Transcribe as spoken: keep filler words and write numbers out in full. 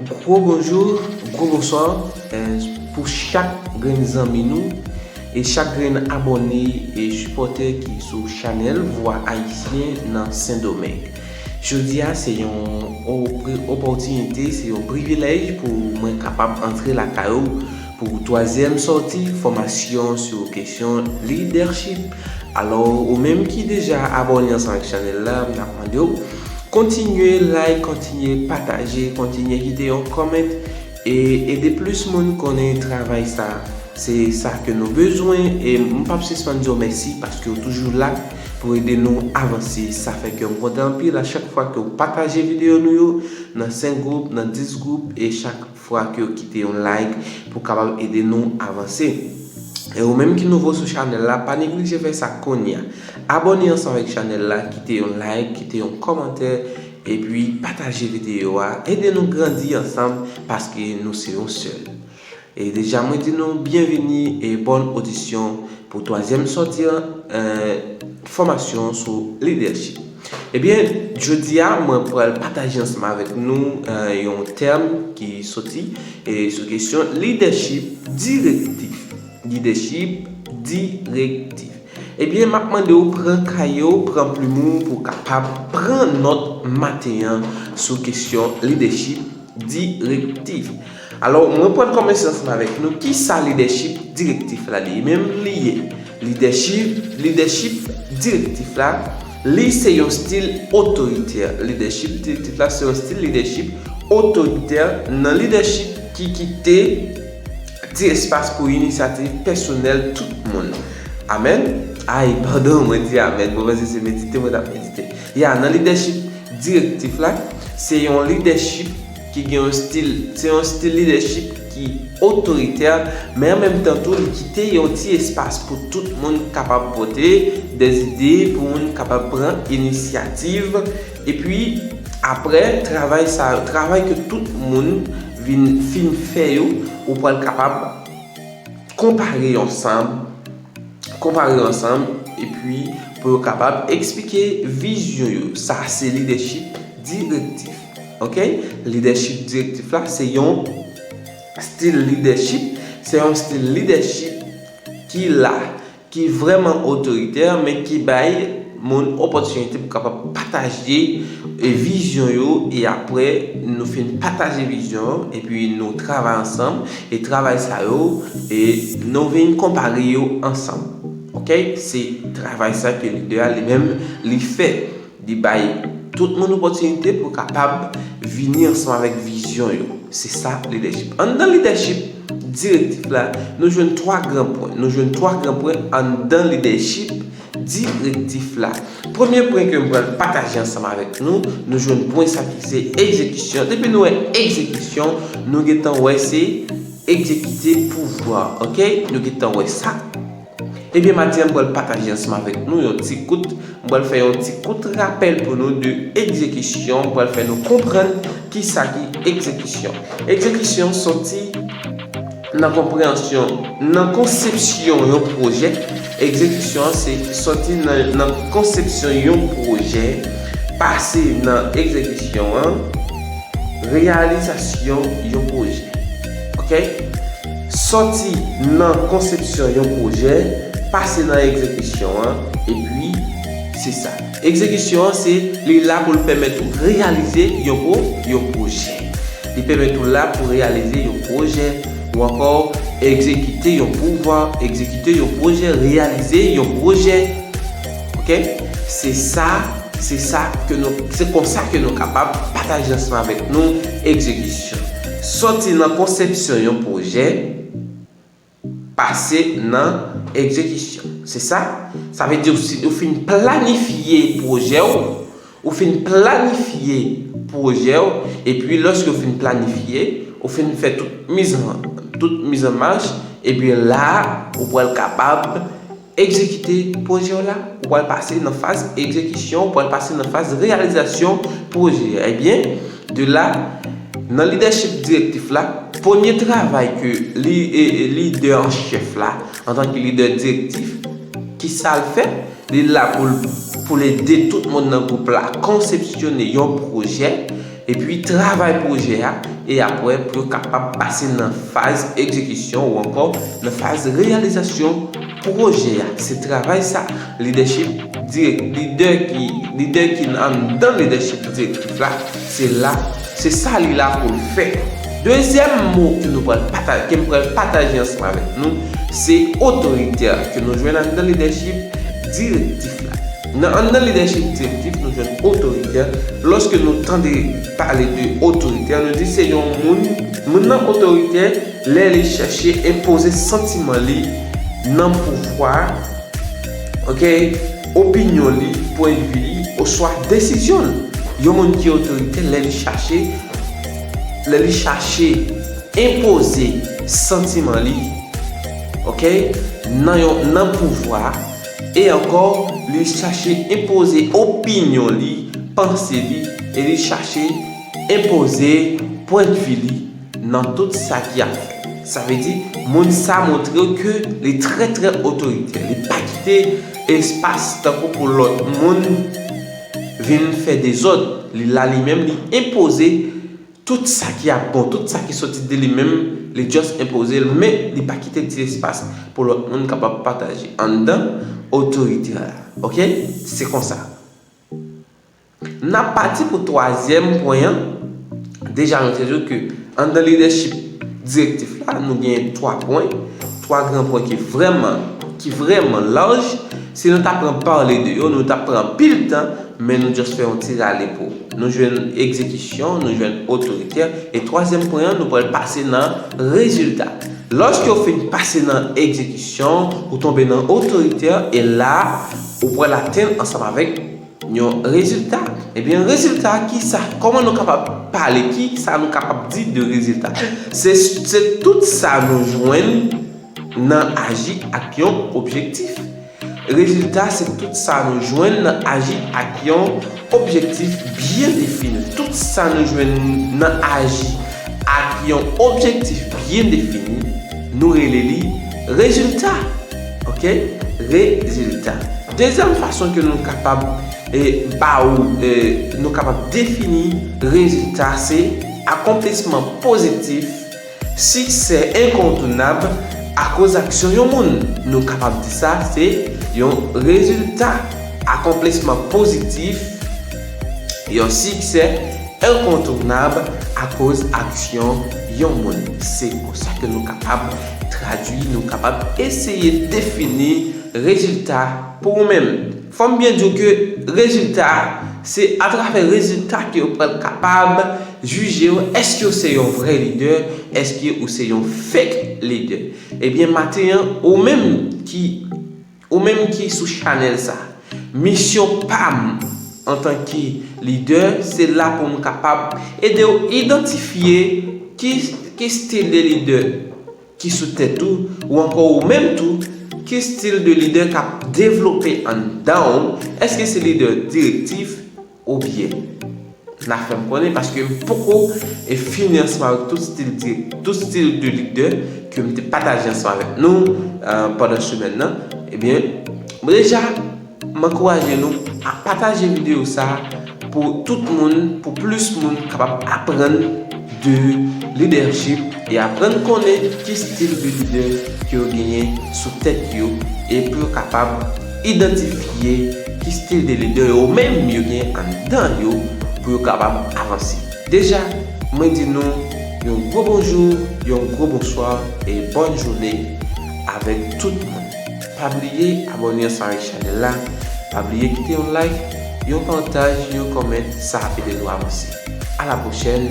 Gwo bonjou, gwo bonswa, eh, pou chak grenn zanmi nou e chak grenn abòne e sipòtè ki sou chanèl Vwa Ayisyen nan Sendomeng. Jodi a se yon opè-, opòtinite, se yon privilèj pou mwen kapab antre lakay ou pou twazyèm sòti fòmasyon sou kesyon lidèchip. Alò, ou menm ki deja abòne ansanm ak chanèl la, m ap mande w kontinye like, kontinye pataje, kontinye kite yon comment e ede plis moun konnen travay sa. Se sa ke nou bezwen e m p ap sispann di w mèsi paske w toujou la pou ede nou avanse. Sa fè ke m kontan anpil a chak fwa ke w pataje videyo nou yo nan senk gwoup, nan dis gwoup e chak fwa ke w kite yon like pou kapab ede nou avanse. E ou menm ki nouvo sou chanèl la, pa neglije fè sa kounye a. Abòne ansanm avèk chanèl la, kite yon like, kite yon kòmantè, epi pataje videyo a. Ede nou grandi ansanm paske nou se yon sèl. E deja mwen di nou byenvini e bòn odisyon pou twazyèm sòti an, eh, fòmasyon sou lidèchip. Ebyen, jodi a, mwen pral pataje ansanm avèk nou, eh, yon tèm ki soti, eh, sou kesyon lidèchip direktif. Lidèchip direktif. Ebyen, m ap mande w pran kaye w, pran plim ou pou w kapab pran nòt maten an sou kesyon lidèchip direktif. Alò, mwen pral kòmanse ansanm avèk nou. Kisa lidèchip direktif la li menm li ye? Lidèchip, lidèchip direktif la, li se yon stil otoritè. Lidèchip direktif la se yon stil lidèchip otoritè nan lidèchip ki kite ti espas pou inisyativ pèsonèl tout moun. Amèn? Ay, padon, mwen di amèn. Mwen panse se medite mwen t ap medite. Ya, nan lidèchip direktif la, se yon lidèchip ki gen yon stil, se yon stil lidèchip ki otoritè, men an menm tan tou, li kite yon ti espas pou tout moun kapab pote de zide, pou moun kapab pran inisyativ. Epi, apre, travay sa, travay ke tout moun vin fin fè yo, ou pral kapab konpare yo ansanm, konpare yo ansanm, epi pou yo kapab eksplike vizyon yo. Sa se lidèchip direktif. Oke? Lidèchip direktif la, se yon stil lidèchip, se yon stil lidèchip ki la, ki vrèman otoritè, men ki bay moun opòtinite pou kapab pataje, e, vizyon yo, e apre nou fin pataje vizyon, epi nou travay ansanm, e travay sa yo, e nou vin konpare yo ansanm. Oke? Se travay sa ke lidè a li menm li fè. Li bay tout moun opòtinite pou kapab vini ansanm avèk vizyon yo. Se sa lidèchip. Anndan lidèchip direktif la, nou jwenn twa gran pwen. Nou jwenn twa gran pwen anndan lidèchip direktif la. Premye pwen ke m pral pataje ansanm avèk nou, nou jwenn pwen sa ki se egzekisyon. Depi nou wè egzekisyon, nou gentan wè se egzekite pouvwa, oke? Nou gentan wè sa. Ebyen, maten an, m pral pataje ansanm avèk nou yon ti kout, m pral fè yon ti kout rapèl pou nou de egzekisyon, m pral fè nou konprann kisa ki egzekisyon. Egzekisyon soti nan konpreyansyon, nan konsepsyon yon pwojè. Egzekisyon an se soti nan, nan konsepsyon yon pwojè, pase nan egzekisyon an, reyalizasyon yon pwojè. Oke? Soti nan konsepsyon yon pwojè, pase nan egzekisyon an, epi se sa. Egzekisyon an, se li la pou l pèmèt ou reyalize yon pwo-, yon pwojè. Li pèmèt ou la pou reyalize yon pwojè, ou ankò egzekite yon pouvwa, egzekite yon pwojè, reyalize yon pwojè. Oke? Se sa, se sa ke nou, se konsa ke nou kapab pataje ansanm avèk nou egzekisyon. Soti nan konsepsyon yon pwojè, pase nan egzekisyon. Se sa? Sa vle di ou si, ou fin planifye pwojè w, ou fin planifye pwojè w, epi lòske ou fin planifye, ou fin fè tout mizan, tout mizanmach, epi la, ou pral kapab egzekite pwojè w la, ou pral pase nan faz egzekisyon, ou pral pase nan faz reyalizasyon pwojè a. Ebyen, de la, nan lidèchip direktif la, premye travay ke li, e, e, lidè an chèf la, antanke lidè direktif, kisa l fè? Li la pou l, pou l ede tout moun nan gwoup la konsepsyone yon pwojè, epi travay pwojè a, e apre pou yo kapab pase nan faz egzekisyon ou ankò nan faz reyalizasyon pwojè a. Se travay sa lidèchip dirèk, lidè ki, lidè ki anndan lidèchip direktif la, se la, se sa li la pou l fè. Dezyèm mo ke nou pral pataje, ke m pral pataje ansanm avèk nou, se otoritè ke nou jwenn anndan lidèchip direktif la. Nan anndan lidèchip direktif, nou jwenn otoritè. Lòske nou tande pale de otoritè, nou di se yon moun, moun nan otoritè lè li chèche enpoze santiman li nan pouvwa, ok, opinyon li, pwennvi li, oswa desizyon l. Yon moun ki otoritè lè li chache, lè li chache enpoze santiman li, ok, nan yon, nan pouvwa, e ankò, li chache enpoze opinyon li, panse li, e li chache enpoze pwennvi li nan tout sa ki ap fèt. Sa vle di, moun sa montre w ke li trè, trè otoritè. Li pa kite espas tankou pou lòt moun vin fè dezòd. Li la li menm, li enpoze tout sa ki ap bon, tout sa ki soti de li menm, li just enpoze l, men li pa kite ti espas pou lòt moun kapab pataje anndan otorite a. Ok? Se konsa. N ap pati pou twazyèm pwen an. Deja, nou te di w ke anndan lidèchip direktif la, nou gen twa pwen, twa gran pwen ki vrèman, ki vrèman laj. Si nou ta pran pale de yo, nou ta pran anpil tan, men nou just fè yon ti rale pou nou jwenn egzekisyon, nou jwenn otoritè, e twazyèm pwen an, nou pral pase nan rezilta. Lòske w fin pase nan egzekisyon, ou tonbe nan otoritè, e la, ou pral atenn ansanm avèk yon rezilta. Ebyen, rezilta, ki sa? Kòman nou kapab pale? Ki sa nou kapab di de rezilta? Se, se tout sa nou jwenn nan aji ak yon objektif. Rezilta, se tout sa nou jwenn nan aji ak yon objektif byen defini. Tout sa nou jwenn nan aji ak yon objektif byen defini, nou rele li rezilta. Ok? Rezilta. Dezyèm fason ke nou kapab, e, ba ou, e, nou kapab defini rezilta, se akonplisman pozitif, siksè enkontounab akoz aksyon yon moun. Nou kapab di sa, se yon rezilta, akonplisman pozitif, yon siksè enkontounab akoz aksyon yon moun. Se konsa ke nou kapab tradui, nou kapab eseye defini rezilta pou ou menm. Fò m byen di w ke rezilta, se atravè rezilta ke yo pral kapab jije w, èske w se yon vrè lidè, èske ou se yon fake lidè. Ebyen, maten an, ou menm ki, ou menm ki sou chanèl sa, misyon pa m antanke lidè, se la pou m kapab ede w idantifye ki, ki stil de lidè ki sou tèt ou, ou ankò ou menm tou, ki stil de lidè k ap devlope anndan w? Èske se lidè direktif oubyen? N a fè m konnen, paske m poko e fini ansanm avèk tout stil di, tout stil de lidè ke m te pataje ansanm avèk nou, eh, pandan semèn nan. Ebyen, deja, m ankouraje nou a pataje videyo sa a pou tout moun, pou plis moun kapab aprann de lidèchip e aprann konnen ki stil de lidè ke yo genyen sou tèt yo, e pou yo kapab idantifye ki stil de lidè yo menm yo gen anndan yo pou yo kapab avanse. Deja, mwen di nou yon gwo bonjou, yon gwo bonswa e bòn jounen avèk tout moun. Pa bliye abòne ansanm avèk chanèl la. Pa bliye kite yon like, yon pataj, yon kòmantè, sa ap ede nou avanse. A la pwochèn.